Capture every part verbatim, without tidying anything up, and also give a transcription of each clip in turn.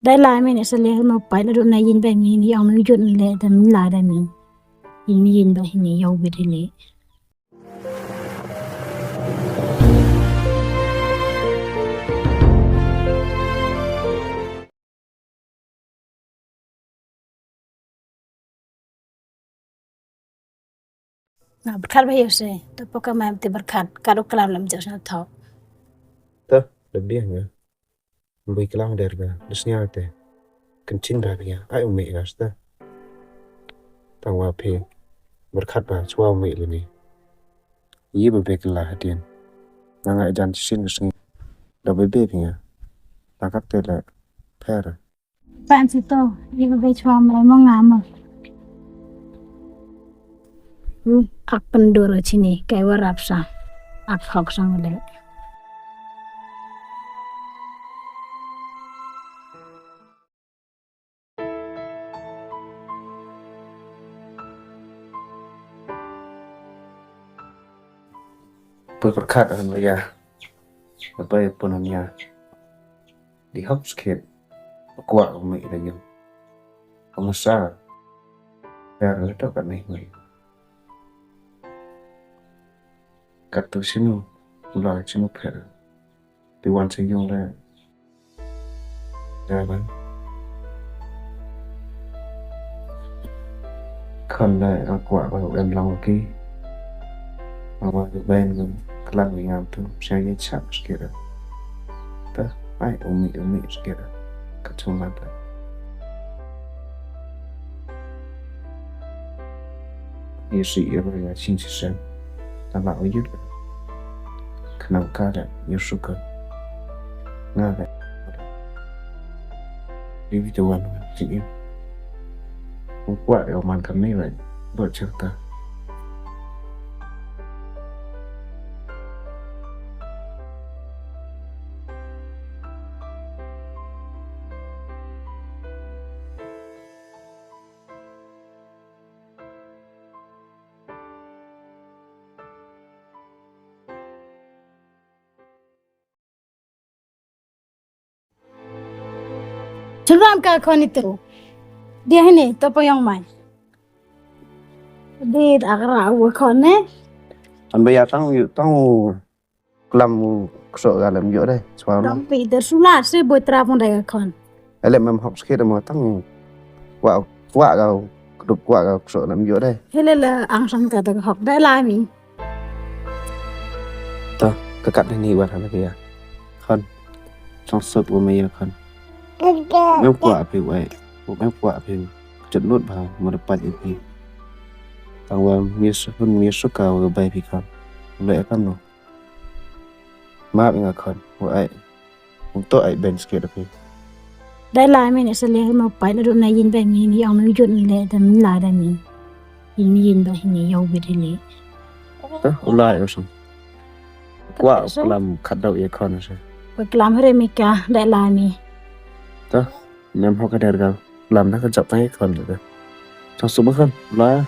Dai lai mi ne sa le mo pai la du na yin ba mi ni ong mi jut ni le da mi la da mi. Yin yin ba hi ni yow bit hi ni. Na, berkat ba yow se. Ta poka mai te berkat. Kadu kelam lam jauh sana tau. Ta, lebih nga. Bui kelam der ga. Desnya te. Kencing ba nga. Ai umi ga sta. Tang wa phi. Berkat ba chwa umi le ni. Yi ba be kela hadien. Nga nga jan chisin sngi. Da be be phi nga. Takap te le. Per. Pan si to, i ba be chwa mo mo nga mo. Hmm, ak pendur chini, kai warap sa. Ak hok sang le. Pui perkat han ya. Apa ya pun han ya. Di hok skit. Kwah umi da yung. Pemasa. Ya, redo kat ni, umi. Kat tu sinu, ula sinu per. Di wan sa yung le. Ya, ban. Khon le, ang kwah ba em long ki. Mama ki ben, kelam ki ngam tu, siang ye chap skira. Ta, ai, umi, umi, skira. Ka chung mata. Ye si ye ba ya chin si sen. Ta la o yut. Khnang ka da, ye suka. Nga da. Di video wan, wan, chin ye. U kwah de o man kam ni, right? Bot cerita. Chulam ka khon itu. Dia hini, to pa yong mai. Di akra u khon ne. An ba ya tang u, tang u klam u kso ga lem yo de. Swa. Tang pi de sula se boi tra pon de ka khon. Ele mem hok skit mo tang u. Wa, wa ga u, kdup wa ga u kso lem yo de. Hele le ang sang ka de hok de la mi. Ta, ka kat ni wat hana ka ya. Khon. Chong suk wa me ya khon. Me kwah phi wa. Me kwah phi. Chet lut ba, mo da pat phi. Tang wa mi su hun mi su ka wa bai phi khon. Le khon no. Ma nga khon. Wa ai. Ung to ai ben skit phi. Dai lai mi ne sa le mo pai la du na yin ba mi ni ong mi jut ni le da mi la da mi. Yin yin ba hi ni yow bit hi ni. Ta, u lai o sung. Kwah u klam khat dau ye khon sa. Ba klam hre mi ka, dai lai mi. Ta, nem ho ka der ga. Lam da ka jap tang i khon da. Chong suk ba khon, la.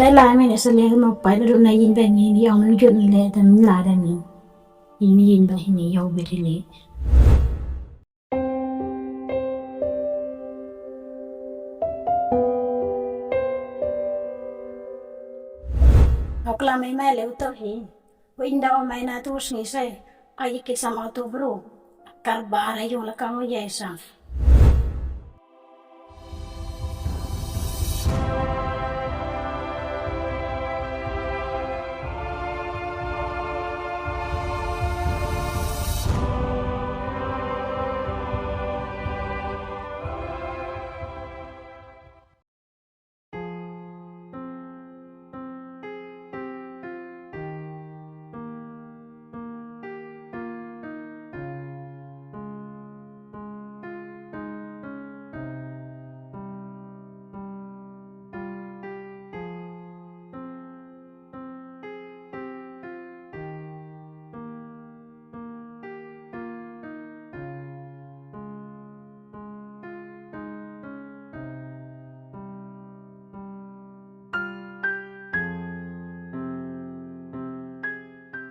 Dai lai mi ne sa le mo pai la du na yin ba mi ni ong mi jut ni le da mi la da mi. Yin yin ba hi ni yow bit hi ni. Tang mei mei le u to hi. Wa inda o mei na tu sngi se. Ai ki sam o tu bru. Kar ba ra yung la kang o ye sa.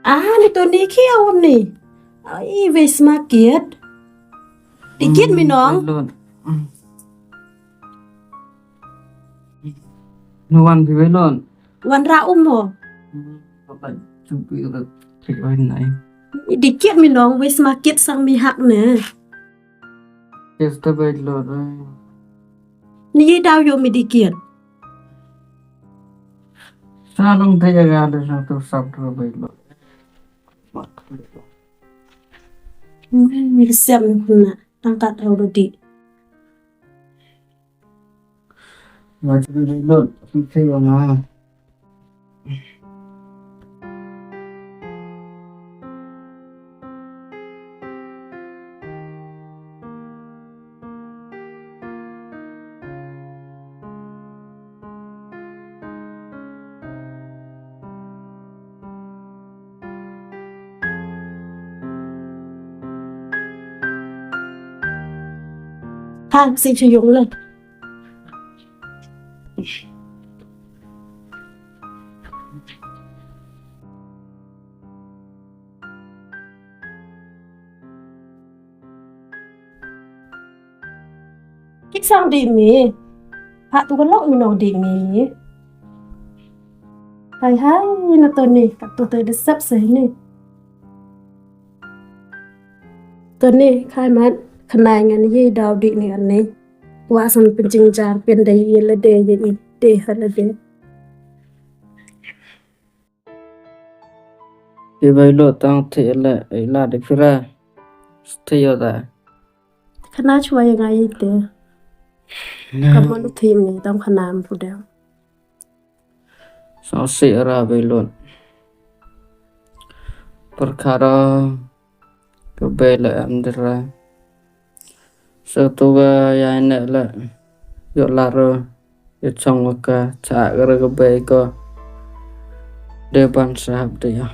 Ah, ni to ni ki awam ni. Ai, wei sma kiat. Di kiat mi nong. No wan pi wei lon. Wan ra um mo. Di kiat mi nong, wei sma kiat sang mi hak ne. Yes, ta bai lo. Ni ye daw yo mi di kiat. Sa long te ya ga de sa tu sap tu bai lo. Mi siam na, tang kat ro di. Wa tu bai lo, tu te ya nga. Hang si chayong le. Kit sang di mi. Ha tu ka lok mi nong di mi. Hai hai na to ni, ka to te de sap se ni. To ni, khai mat, khnai ngan ye daw di ni ani. Wa san pynjynjar pyn de ye la de ye i de ha la de. Te bai lo tang te la, i la de phira. Te yo da. Khana chwa ya ngai te. Ka mon u thi mi tang khana am pu de. Sa si ra bai lo. Perkara ka bai la am dra. Sa tu ga ya ne la. Yo la ro. Yo chong ka cha ka ra ka bai ko. De ban sa hap de ya.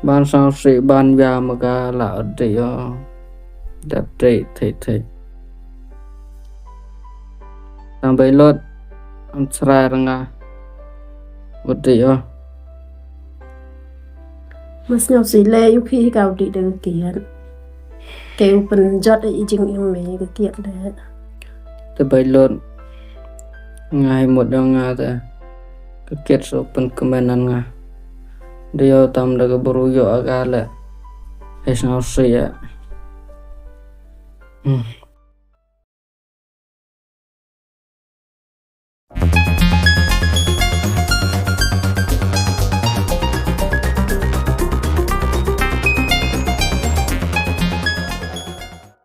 Ban sa si ban ya ma ga la de ya. Dap de te te. Tang bai lo. An sra ra nga. Wa de ya. Mas nyau si le yu ki ka u di de ka kiat. Te u pynjot i jingim me ka kiat de. Te bai lo. Nga hi mut dang nga te. Ka kiat so pynkmen nga. De yo tam da ka bru yo aga le. Hei sngau si ya. Hmm.